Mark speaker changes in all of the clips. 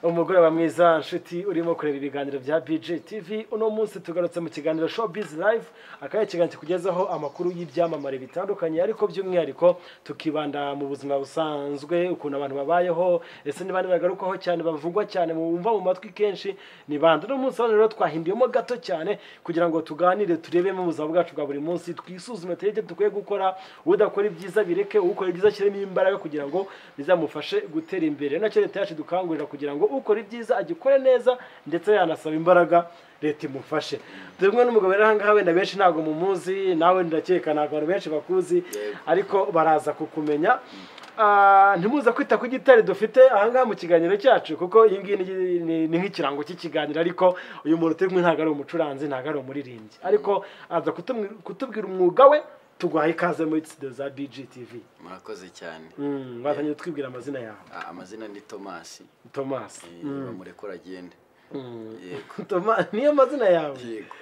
Speaker 1: Umugoroba mwiza nshuti urimo kureba ibiganiro bya BG TV. Uno munsi tugarutse mu kiganiro Showbiz Live, akaba ikiganiro kikugezaho amakuru y'ibyamamare bitandukanye, ariko by'umwihariko tukibanda mu buzima busanzwe, ukuntu abantu babayeho, ese ni bande bagarukaho cyane, bavugwa cyane, mumva mu matwi kenshi ni bande. Uno munsi rero twahinduyemo gato cyane kugira ngo tuganire, turebe mu buzima bwacu bwa buri munsi, twisuzume, turebe dukwiye gukora, udakora ibyiza bireke, ukora ibyiza ashyiremo imbaraga kugira ngo bizamufashe gutera imbere. Nacyo leta yacu dukangurira kugira ngo ukora ibyiza agikore neza, ndetse yanasaba imbaraga leta imufashe. Turi kumwe n'umugabo rero ahangaha, wenda benshi ntabwo mumuzi, nawe ndakeka ntabwo abantu benshi bakuzi, ariko baraza kukumenya. Ntimuza kwita ku gitari dufite ahangaha mu kiganiro cyacu, kuko iyi ngiyi ni nk'ikirango cy'ikiganiro, ariko uyu muntu turi kumwe ntabwo ari umucuranzi, ntabwo ari umuririmbyi, ariko aza kutubwira umwuga we. Tuguhaye ikaze muri studio za BG TV.
Speaker 2: Murakoze cyane.
Speaker 1: Watangiye twibwira amazina yawe.
Speaker 2: Amazina ni Thomas.
Speaker 1: Thomas.
Speaker 2: Bamurekura agende. Yego.
Speaker 1: Thomas niyo mazina yawe.
Speaker 2: Yego.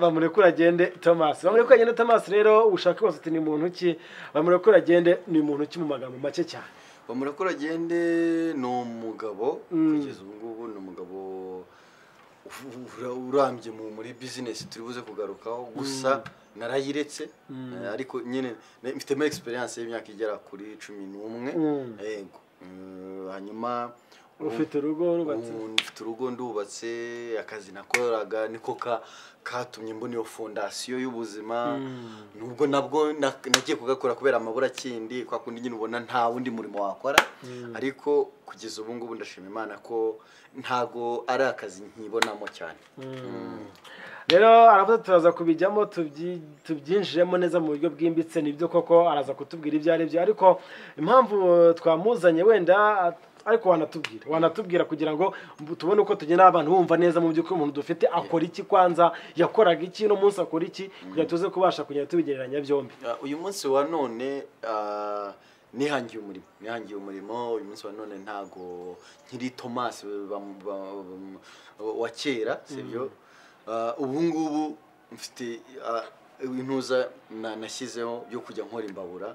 Speaker 1: Bamurekura agende Thomas. Bamurekura agende Thomas rero ushaka kose uti ni muntu ki? Bamurekura agende ni muntu ki mu magambo make cyane?
Speaker 2: Bamurekura agende ni umugabo kugeza ubu ngubu, ni umugabo urambye muri business turi buze kugarukaho, gusa narayiretse, ariko nyine mfitemo experience y'imyaka igera kuri 11. Yego. Hanyuma
Speaker 1: ufite urugo rubatse?
Speaker 2: Mfite urugo ndubatse, akazi nakoraga niko katumye mbona iyo fondation y'ubuzima, nubwo nabwo nagiye kugakora kubera amabura kindi, kwa kundi nyine ubona nta wundi murimo wakora, ariko kugeza ubu ngubu ndashima Imana ko ntago ari akazi nkibonamo cyane.
Speaker 1: Rero aravuze turaza kubijyamo, tubyinjiremo neza mu buryo bwimbitse, nibyo koko araza kutubwira ibyo ari byo, ariko impamvu twamuzanye wenda ariko wanatubwira kugira ngo tubone uko tugenda abantu bumva neza mu by'ukuri umuntu dufite akora iki, kwanza yakoraga iki, no munsi akora iki, kugira tuze kubasha kugenda tubigereranya byombi.
Speaker 2: Uyu munsi wa none nihangiye umurimo. Uyu munsi wa none ntago nkiri Thomas wa kera, sibyo? Ubu ngubu mfite intuza nashyizeho yo kujya nkora imbabura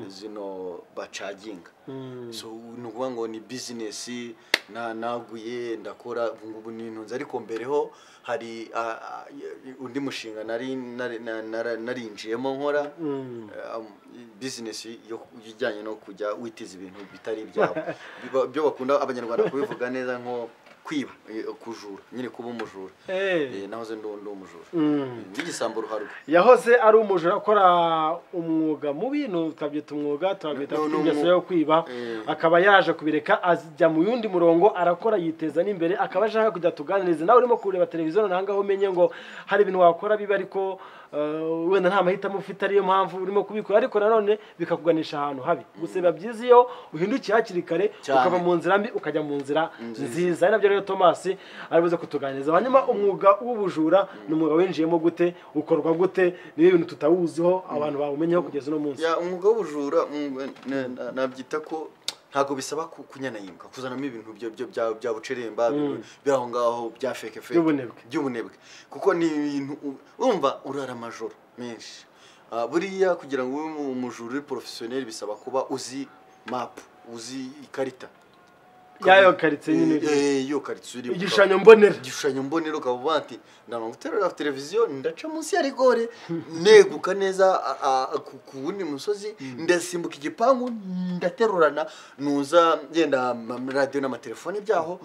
Speaker 2: zino bacaginga. So ni ukuvuga ngo ni business naguye ndakora ubu ngubu ni intuza, ariko mbereho hari undi mushinga narinjiyemo nkora business ijyanye no kujya witiza ibintu bitari ibyawe, byo bakunda abanyarwanda kubivuga neza nko kwiba, kujura, nyine kuba umujura. Nahoze ndi umujura, ngisambo ruharwa.
Speaker 1: Yahoze ari umujura akora umwuga mubi, tukabyita umwuga, tukabyita ingeso yo kwiba, akaba yaje kubireka ajya mu yundi murongo, arakora yiteza n'imbere, akaba ashaka kujya tuganiriza. Nawe urimo kureba televiziyo nangaho umenye ngo hari ibintu wakora biba, ariko wenda nta mahitamo ufite, ariyo mpamvu urimo kubikora, ariko nanone bikakuganisha ahantu habi. Gusa biba byiza iyo uhindukiye hakiri kare, ukava mu nzira mbi ukajya mu nzira nziza. Ari nabyo rero Thomas aribuze kutuganiriza. Hanyuma umwuga w'ubujura ni umwuga winjiyemo gute, ukorwa gute, ni ibintu tutawuziho abantu bawumenyeho kugeza uno munsi?
Speaker 2: Umwuga w'ubujura nabyita ko ntago bisaba kunyanayimka, kuzanamo ibintu bya buceremba biraho ngaho bya fake by'ubunebwe, kuko ni ibintu urumva urara amajoro menshi. Buriya kugira ngo ube umujura uri professionnel bisaba kuba uzi map, uzi ikarita
Speaker 1: yayo karitsiye nyine,
Speaker 2: iyo karitsiye uri
Speaker 1: igishushanyo mbonera,
Speaker 2: igishushanyo mbonera, ukavuga ati ndanga guterura televiziyo ndaca munsi ya rigore neguka neza ku wundi musozi, ndasimbuka igipangu ndaterurana nuza ngenda radio n'amatelefone byaho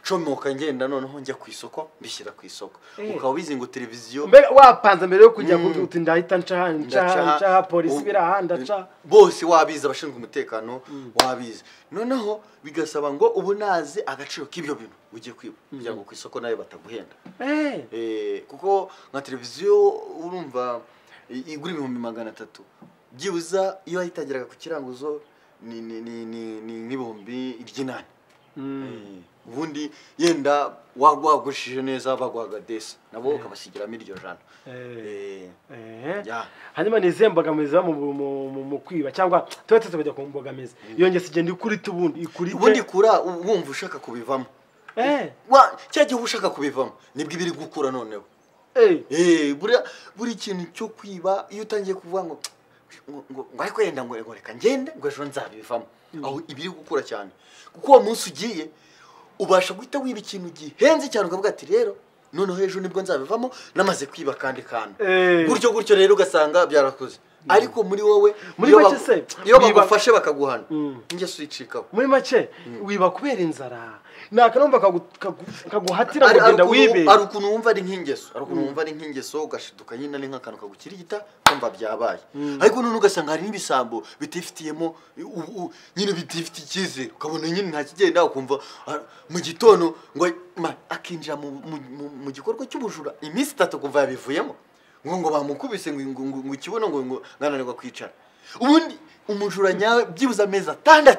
Speaker 2: comoka ngenda noneho njya ku isoko mbishyira ku isoko. Ukaba ubizi ngo televiziyo
Speaker 1: mbega wapanze mbere yo kujya uti ndahita nca polisi biraha ndaca
Speaker 2: bose wabizi, abashinzwe umutekano wabizi. Noneho bigasaba ngo ubu nazi agaciro k'ibyo bintu ugiye kwiba kugira ngo ku isoko nayo bataguhenda. Kuko nka televiziyo urumva igura 300,000 byibuza iyo wayitangiraga ku kiranguzo ni nk'ibihumbi 8. Ubundi yenda wagwagushije neza bagwaga desa nabo ukabasigiramo iryo jana.
Speaker 1: Hanyuma ni izihe mbogamizi mu kwiba cyangwa tuba tujya ku mbogamizi iyo ngeso igenda ikurita ubundi ikurite
Speaker 2: ubundi ikura wumva ushaka kubivamo cya gihe uba ushaka kubivamo nibwo ibiri gukura noneho. Buri kintu cyo kwiba iyo utangiye kuvuga ngo ngo ariko yenda ngo reka ngende ngo ejo nzabivamo, aho ibiri gukura cyane, kuko uwo munsi ugiye ubasha guhita wiba ikintu gihenze cyane ukavuga ati rero noneho ejo nibwo nzabivamo namaze kwiba kandi kantu gutyo gutyo, rero ugasanga byarakoze. Ariko muri wowe iyo bagufashe bakaguhana ingeso uyicikaho.
Speaker 1: Muri make wiba kubera inzara, nakanumva kaguhatira kugenda wibe.
Speaker 2: Ari ukuntu wumva ari nk'ingeso, ari ukuntu wumva ari nk'ingeso ugashiduka nyine ari nk'akantu kagukirigita kumva byabaye. Ariko none ugasanga hari n'ibisambo bitifitiyemo nyine bitifitiye icyizere, ukabona nyine nta kigenda, ukumva mu gitondo ngo akinjira mu gikorwa cy'ubujura iminsi 3 kuva yabivuyemo, ngo bamukubise ngo ikibuno ngo ngananirwa kwicara. Ubundi umujura nyawe byibuze amezi 6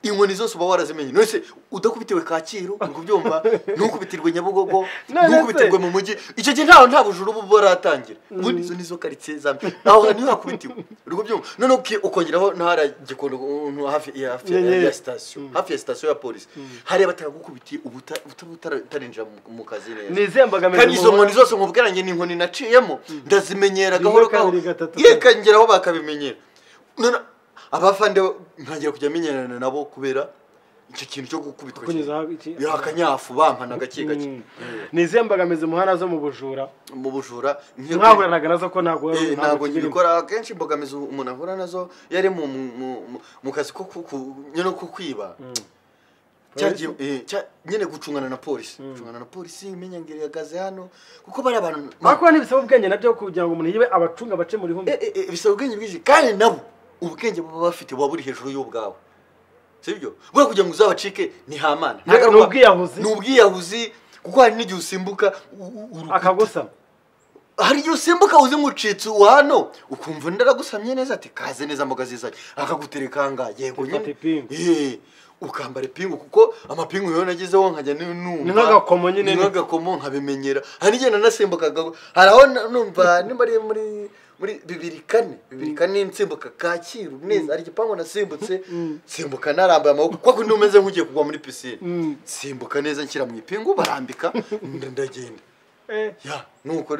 Speaker 2: inkoni zose uba warazimenye. None udakubitiwe Kacyiru ngo ubyumva, ntukubitirwe Nyabugogo, ntukubitirwe mu mujyi, icyo gihe nta bujura uba baratangira. Ubundi izo nizo quartier za mbere aho niho hakubitiwe, uri kubyumva. None ukongeraho ntara Gikondo hafi ya station, hafi ya station ya polisi, hari abatagukubitiye ubutarinjira mu kazi neza.
Speaker 1: Nizembagamizi
Speaker 2: kandi izo nkoni zose nkubwiranye ni inkoni naciyemo ndazimenyera gahoro gahoro, yekangeraho bakabimenyera. None abafande ntangira kujya menyerana nabo kubera icyo kintu cyo gukubitwa yakanyafu bampana gake gake.
Speaker 1: Niziye mbogamizi muhana zo mu bujura?
Speaker 2: Mu bujura
Speaker 1: mwahuranaga nazo ko ntabwo
Speaker 2: ngibikora. Akenshi imbogamizi umuntu ahura nazo yari mu kazi ko nyine ko kwiba, nyine gucungana na polisi, gucungana na polisi umenya ngo ihagaze hano, kuko bari abantu
Speaker 1: bakora n'ibisaba ubwenge nabyo kugira ngo umuntu yibe abacunga bace muri humwe.
Speaker 2: Bisaba ubwenge bwinshi, kandi nabo ubwenge baba bafite buba buri hejuru y'ubwawe, sibyo? Bwo kugira ngo uzabacike ni hamana,
Speaker 1: ni
Speaker 2: ubwiyahuzi, kuko hari n'igihe usimbuka
Speaker 1: akagusama,
Speaker 2: hari igihe usimbuka uzi nk'ucitse hano ukumva ndaragusamye neza ati kaze neza mboga zizanye, akagutereka nga yego nyine ukambara ipingu, kuko amapingu yo nagezeho nkajya numva
Speaker 1: ni nk'agakomo nyine,
Speaker 2: ni nk'agakomo nkabimenyera. Hari n'igihe nanasimbukaga, hari aho numva nimba ari muri 2004 nsimbuka Kacyiru neza, ari igipangu nasimbutse simbuka narambaye amaboko kuko kundi umeze nk'ugiye kugwa muri piscine, simbuka neza nshyira mu ipingu barambika ndagenda. Ya nuko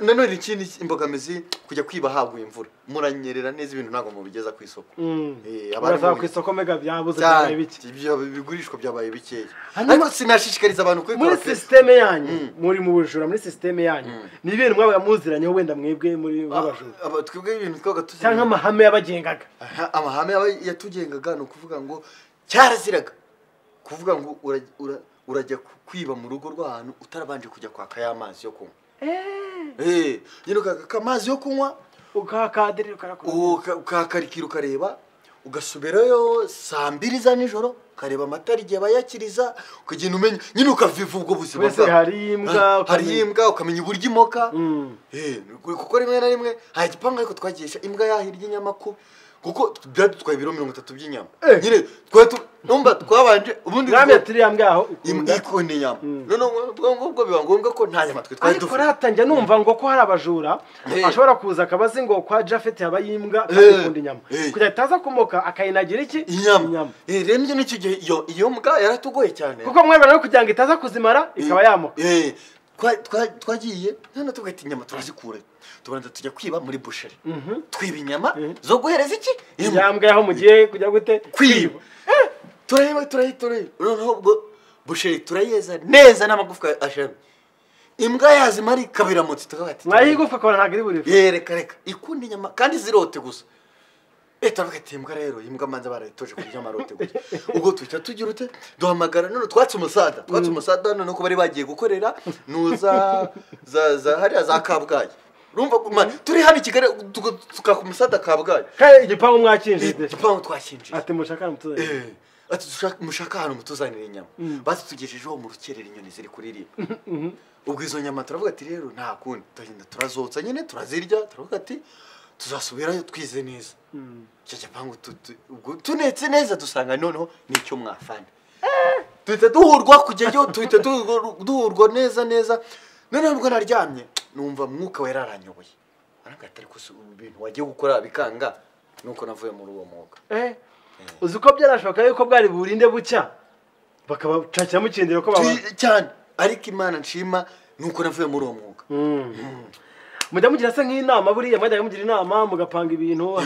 Speaker 2: nanone ikindi imbogamizi kujya kwiba haguye imvura, muranyerera neza ibintu ntabwo mubigeza ku isoko.
Speaker 1: Abari ku isoko mega byabuze byabaye bike,
Speaker 2: ibyo bigurishwa byabaye bikeya. Ariko sinashishikariza abantu kwikora
Speaker 1: muri systeme yanyu, muri mu bujura muri systeme yanyu ni ibintu mwabaga muziranyeho wenda mwebwe muri nk'abajura?
Speaker 2: Twebwe ibintu twabaga tuzi
Speaker 1: cyangwa amahame yabagengaga.
Speaker 2: Amahame yatugengaga ni ukuvuga ngo cyaraziraga kuvuga ngo urajya kwiba mu rugo rw'ahantu utarabanje kujya kwaka y'amazi yo kunywa. Nyine ukaka amazi yo kunywa
Speaker 1: ukakadirira
Speaker 2: ukakarikira ukareba, ugasubirayo saa 2 za nijoro ukareba amatara igihe bayakiriza, ukagenda umenya nyine ukaviva ubwo buzima
Speaker 1: bwawe. Hari
Speaker 2: imbwa ukamenya uburyo imoka. Kuko rimwe na rimwe hari igipangu ariko twagisha imbwa yahirya inyama kuko byadutwaye ibiro 30 by'inyama. Nyine numva twabanje ubundi
Speaker 1: mwami turi yambwe aho
Speaker 2: ikunda inyama. None ubwo biba ngombwa ko nta nyama twe twari dufite.
Speaker 1: Ariko ratanjya numva ngo ko hari abajura ashobora kuza akabazi ngo kwa Jafet yaba yimbwa kandi ikunda inyama, kugira itaza kumoka akayinagira iki
Speaker 2: inyama. Rero njye n'icyo gihe iyo mbwa yaratugoye cyane,
Speaker 1: kuko mwebwe no kugira ngo itaza kuzimara ikaba yamoka.
Speaker 2: Twagiye none tugahita inyama turazikura, tubanza tujya kwiba muri boucherie, twiba inyama zo guhereza iki
Speaker 1: yambwa aho mugiye kujya gute
Speaker 2: kwiba. Turaheba noneho ubwo boucherie turayeza neza n'amagufwa ashamye, imbwa yazimara ikabiramutse tukabati
Speaker 1: mwayigufa akabona ntabwo iri burive.
Speaker 2: Reka reka ikunda inyama kandi zirote gusa. Turavuga ati imbwa rero imbwa manza barayitoje kurya amarote gusa. Ubwo tuhita tugira ute duhamagara none twatse umusada none ko bari bagiye gukorera nuza za hariya za Kabgayi. Urumva turi hano i Kigali tukaka umusada Kabgayi
Speaker 1: kandi igipangu mwakinjiye,
Speaker 2: igipangu twakinjiye
Speaker 1: ati mushaka mutuzanire,
Speaker 2: ati mushaka ahantu mutuzanire inyama. Bazitugejejeho mu rukerera inyoni ziri kuririmba. Ubwo izo nyama turavuga ati rero nta kundi turagenda turazotsa nyine turazirya, turavuga ati tuzasubirayo twize neza. Icyo gipangu tunetse neza dusanga noneho nicyo mwafana. Tuhita duhurwa kujyayo, tuhita duhurwa neza neza. Noneho ubwo naryamye numva mwuka wera aranyoboye, arambwira ati ariko ibintu wagiye gukora bikanga. Nuko navuye muri uwo mwuga.
Speaker 1: Uzi ko byarashoboka yuko bwari burinde bucya bakabacakira mu kindiro ko baba
Speaker 2: cyane, ariko Imana nshima nuko navuye muri uwo mwuga.
Speaker 1: Mujya mugira se nk'inama buriya mwajyaga mugira inama mugapanga ibintu?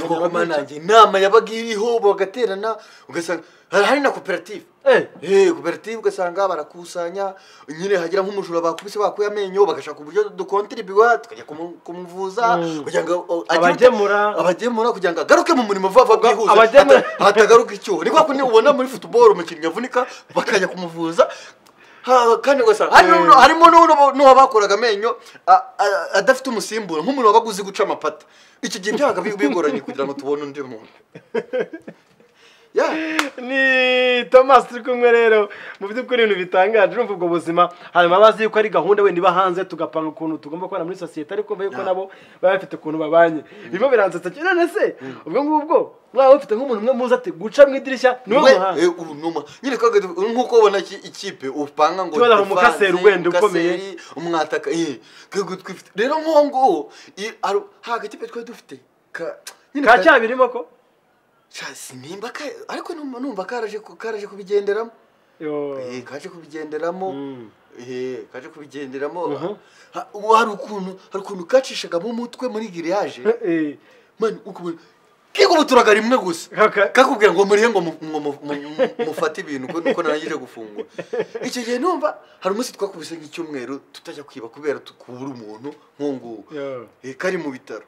Speaker 2: Nanjye inama yabaga iriho, bagaterana, ugasanga hari na koperative. Koperative ugasanga barakusanya nyine, hagira nk'umujura bakubise bakuye amenyo, bagashaka uburyo dukontribuwa tukajya kumuvuza kugira ngo abagemura kugira ngo agaruke mu murimo vuba vuba byihuse, hatagaruka icyuho. Ni kwa kundi ubona muri football umukinnyi avunika bakajya kumuvuza. Kandi ugasanga harimo n'uwo bakoraga amenyo adafite umusimbura, nk'umuntu wabaga uzi guca amapata. Icyo gihe byabaga bigoranye kugira ngo tubone undi muntu.
Speaker 1: Ni Thomas turi kumwe rero, mu by'ukuri ibintu bitangaje urumva ubwo buzima. Hanyuma bazi yuko ari gahunda wenda iba hanze, tugapanga ukuntu tugomba kubana muri sosiyete, ariko mva yuko nabo baba bafite ukuntu babanye. Birimo biransetsa cyane. None se ubwo ngubwo mwaba mufite nk'umuntu umwe muzi ati guca mu idirishya niwe muhanga?
Speaker 2: Nyine nk'uko ubona ikipe upanga ngo
Speaker 1: hari umukaseri wenda ukomeye
Speaker 2: umwataka rero nk'uwo nguwo hari agakipe twari dufite
Speaker 1: ka cyabirimo ko
Speaker 2: sinimba ariko numva karaje kubigenderamo. Kaje kubigenderamo. Kaje kubigenderamo. Hari ukuntu kacishagamo umutwe muri giriyaje. Man ukubona kikubuturaga rimwe gusa kakubwira ngo murihe ngo mufate ibintu kuko narangije gufungura. Icyo gihe numva hari umunsi twakubise nk'icyumweru tutajya kwiba kubera tukubura umuntu nk'uwo kari mu bitaro.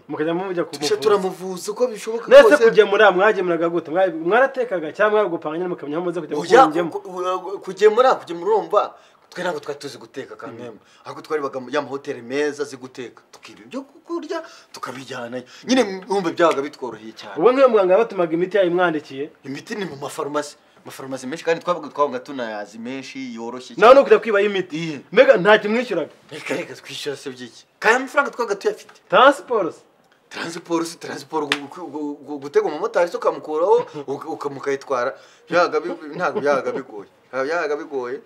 Speaker 1: Mukajya mujya kumuvuza,
Speaker 2: turamuvuza uko bishoboka kose.
Speaker 1: Nese kugemura mwagemuraga gute? Mwaratekaga cyangwa mwagupanga nyine mukamenya aho muze kujya
Speaker 2: kugemura? Kugemura urumva twe ntabwo twari tuzi guteka kameme, ahubwo twaribaga ya mahoteli meza azi guteka, tukiba ibyo kurya tukabijyana nyine, mwumva byabaga bitworoheye cyane.
Speaker 1: Ubwo nk'iyo muganga yabatumaga imiti yayimwandikiye?
Speaker 2: Imiti ni mu mafarumasi, amafarumasi menshi kandi twabaga tunayazi menshi yoroshye.
Speaker 1: Nawe no kujya kwiba imiti mbega nta kimwishyuraga?
Speaker 2: Reka reka twishyura se byiki? Kandi amafaranga twabaga tuyafite.
Speaker 1: Transport
Speaker 2: transport gutega umumotari se ukamukuraho ukamukayitwara ntabwo byabaga bigoye, byabaga bigoye.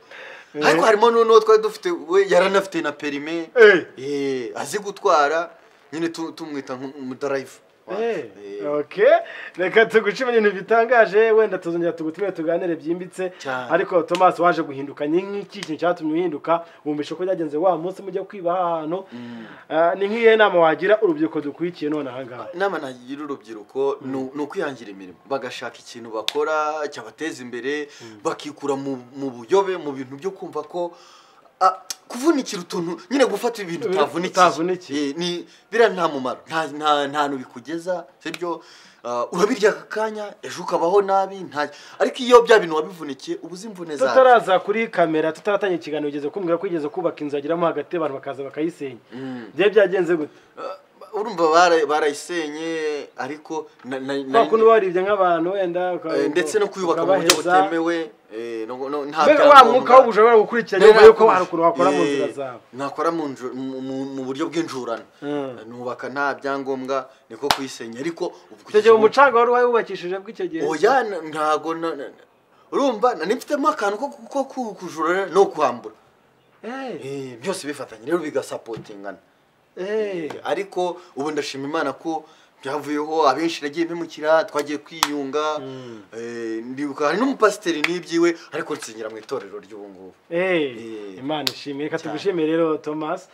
Speaker 2: Ariko harimo n'uwo twari dufite we yaranafite na perime, azi gutwara nyine, tumwita nk'umudriver.
Speaker 1: Okay, reka tugushime ibintu bitangaje, wenda tuzongera tugutumire tuganire byimbitse. Ariko Thomas waje guhinduka, ni nk'iki kintu cyatumye uhinduka? Wumvishe ko byagenze wa munsi mujya kwiba ahantu? Ni nk'iyihe nama wagira urubyiruko dukurikiye none aha ngaha?
Speaker 2: Inama nagira urubyiruko ni ukwihangira imirimo, bagashaka ikintu bakora cyabateza imbere, bakikura mu buyobe, mu bintu byo kumva ko kuvunikira utuntu nyine, gufata ibintu utavunikiye ni biriya nta mumaro, nta bikugeza, sibyo? Urabirya aka kanya ejo ukabaho nabi, ariko iyo bya bintu wabivunikiye uba uzi imvune zawe.
Speaker 1: Tutaraza kuri kamera, tutaratangira ikiganiro, ugeze kumbwira ko ugeze kubaka inzu yageramo hagati abantu bakaza bakayisenya. Byari byagenze gute?
Speaker 2: Urumva barayisenye, ariko
Speaker 1: kwa kuntu baribye nk'abantu wenda
Speaker 2: ndetse no kuyubaka mu buryo butemewe.
Speaker 1: Mbega wa mwuka w'ubujura baragukurikiranye nyuma yuko hari ukuntu wakora mu nzira zawe?
Speaker 2: Nakora mu buryo bw'injurano, nubaka nta byangombwa, niko kuyisenya. Ariko
Speaker 1: icyo gihe umucanga wari wubakishije bw'icyo gihe?
Speaker 2: Oya ntago, urumva nifitemo akantu ko kujura no kwambura, byose bifatanye rero bigasapotingana. Ariko ubu ndashima Imana ko byavuyeho, abenshi nagiye mpemukira, twagiye kwiyunga. Ndibuka hari n'umupasiteri n'ibyiwe, ariko nsinyira mu itorero ry'ubu ngubu.
Speaker 1: Imana ishimwe. Reka tugushimire rero Thomas,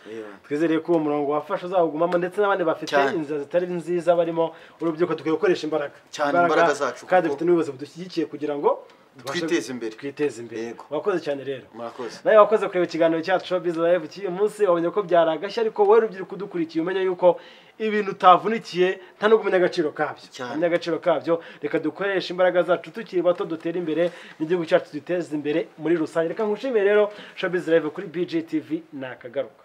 Speaker 1: twizere ko uwo murongo wafashe uzawugumamo, ndetse n'abandi bafite inzira zitari nziza barimo urubyiruko, dukwiye gukoresha imbaraga
Speaker 2: cyane, imbaraga zacu,
Speaker 1: kandi dufite n'ubuyobozi budushyigikiye kugira ngo
Speaker 2: twiteze imbere,
Speaker 1: twiteze imbere. Wakoze cyane rero,
Speaker 2: murakoze.
Speaker 1: Nawe wakoze kureba ikiganiro cyacu Showbiz Live cy'uyu munsi, wabonye ko byari agashya, ariko wowe rubyiruko udukurikiye umenye yuko ibintu utavunikiye nta no kumenya agaciro kabyo, kumenya agaciro kabyo. Reka dukoreshe imbaraga zacu tukiri bato, dutere imbere n'igihugu cyacu duteze imbere muri rusange. Reka nkushimire rero, Showbiz Live kuri BGTV nakagaruka.